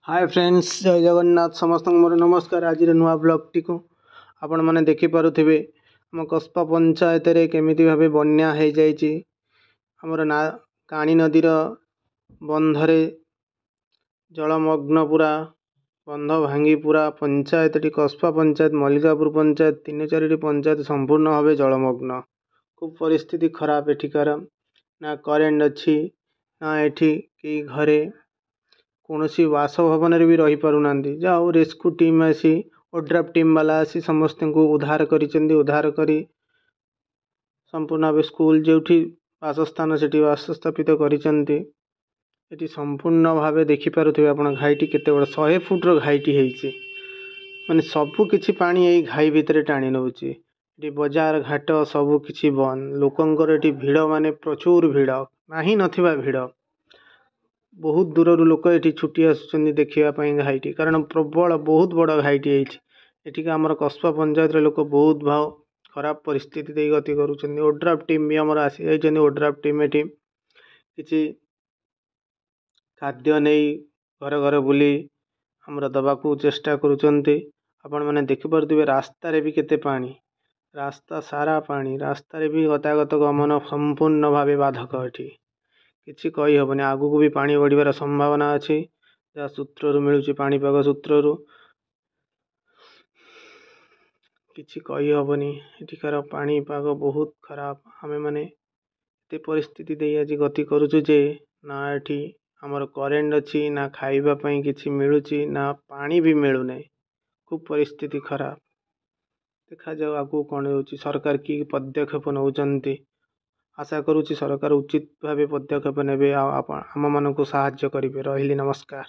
ହାଏ friends, ଜୟ ଜଗନ୍ନାଥ। ସମସ୍ତଙ୍କୁ ମୋର ନମସ୍କାର। ଆଜିର ନୂଆ ବ୍ଲଗ୍ଟିକୁ ଆପଣମାନେ ଦେଖିପାରୁଥିବେ, ଆମ କସ୍ବା ପଞ୍ଚାୟତରେ କେମିତି ଭାବେ ବନ୍ୟା ହେଇଯାଇଛି। ଆମର ନା କାଣି ନଦୀର ବନ୍ଧରେ ଜଳମଗ୍ନ, ପୁରା ବନ୍ଧ ଭାଙ୍ଗି ପୁରା ପଞ୍ଚାୟତଟି, କସ୍ବା ପଞ୍ଚାୟତ, ମଲ୍ଲିକାପୁର ପଞ୍ଚାୟତ, ତିନି ଚାରିଟି ପଞ୍ଚାୟତ ସମ୍ପୂର୍ଣ୍ଣ ଭାବେ ଜଳମଗ୍ନ। ଖୁବ୍ ପରିସ୍ଥିତି ଖରାପ ଏଠିକାର। ନା କରେଣ୍ଟ ଅଛି, ନା ଏଠି କେହି ଘରେ କୌଣସି ବାସଭବନରେ ବି ରହିପାରୁନାହାନ୍ତି। ଯାହା ହଉ, ରେସ୍କ୍ୟୁ ଟିମ୍ ଆସି, ଓଡ୍ରାଫ୍ ଟିମ୍ ବାଲା ଆସି ସମସ୍ତଙ୍କୁ ଉଦ୍ଧାର କରିଛନ୍ତି। ଉଦ୍ଧାର କରି ସମ୍ପୂର୍ଣ୍ଣ ଭାବେ ସ୍କୁଲ ଯେଉଁଠି ବାସସ୍ଥାନ ସେଠି ବାସସ୍ଥାପିତ କରିଛନ୍ତି। ଏଠି ସମ୍ପୂର୍ଣ୍ଣ ଭାବେ ଦେଖିପାରୁଥିବେ ଆପଣ ଘାଇଟି କେତେ ବଡ଼, 100 ଫୁଟର ଘାଇଟି ହେଇଛି। ମାନେ ସବୁ କିଛି ପାଣି ଏଇ ଘାଇ ଭିତରେ ଟାଣି ନେଉଛି। ଏଠି ବଜାର ଘାଟ ସବୁ କିଛି ବନ୍ଦ। ଲୋକଙ୍କର ଏଠି ଭିଡ଼, ମାନେ ପ୍ରଚୁର ଭିଡ଼, ନାହିଁ ନଥିବା ଭିଡ଼। ବହୁତ ଦୂରରୁ ଲୋକ ଏଠି ଛୁଟି ଆସୁଛନ୍ତି ଦେଖିବା ପାଇଁ ଘାଇଟି, କାରଣ ପ୍ରବଳ ବହୁତ ବଡ଼ ଘାଇଟି ହେଇଛି। ଏଠିକା ଆମର କସ୍ବା ପଞ୍ଚାୟତର ଲୋକ ବହୁତ ଭାବ ଖରାପ ପରିସ୍ଥିତି ଦେଇ ଗତି କରୁଛନ୍ତି। ଓଡ୍ରାଫ୍ ଟିମ୍ ବି ଆମର ଆସିଯାଇଛନ୍ତି। ଓଡ୍ରାଫ୍ ଟିମ୍ ଏଠି କିଛି ଖାଦ୍ୟ ନେଇ ଘର ଘର ବୁଲି ଆମର ଦେବାକୁ ଚେଷ୍ଟା କରୁଛନ୍ତି। ଆପଣମାନେ ଦେଖିପାରୁଥିବେ ରାସ୍ତାରେ ବି କେତେ ପାଣି, ରାସ୍ତା ସାରା ପାଣି। ରାସ୍ତାରେ ବି ଗତାଗତ ଗମନ ସମ୍ପୂର୍ଣ୍ଣ ଭାବେ ବାଧକ। ଏଠି କିଛି କହିହେବନି। ଆଗକୁ ବି ପାଣି ବଢ଼ିବାର ସମ୍ଭାବନା ଅଛି, ଯାହା ସୂତ୍ରରୁ ମିଳୁଛି, ପାଣିପାଗ ସୂତ୍ରରୁ। କିଛି କହିହେବନି, ଏଠିକାର ପାଣିପାଗ ବହୁତ ଖରାପ। ଆମେମାନେ ଏତେ ପରିସ୍ଥିତି ଦେଇ ଆଜି ଗତି କରୁଛୁ ଯେ ନା ଏଠି ଆମର କରେଣ୍ଟ ଅଛି, ନା ଖାଇବା ପାଇଁ କିଛି ମିଳୁଛି, ନା ପାଣି ବି ମିଳୁନାହିଁ। ଖୁବ୍ ପରିସ୍ଥିତି ଖରାପ। ଦେଖାଯାଉ ଆଗକୁ କ'ଣ ହେଉଛି, ସରକାର କି ପଦକ୍ଷେପ ନେଉଛନ୍ତି। ଆଶା କରୁଛି ସରକାର ଉଚିତ ଭାବେ ପଦକ୍ଷେପ ନେବେ ଆଉ ଆପଣ ଆମମାନଙ୍କୁ ସାହାଯ୍ୟ କରିବେ। ରହିଲି, ନମସ୍କାର।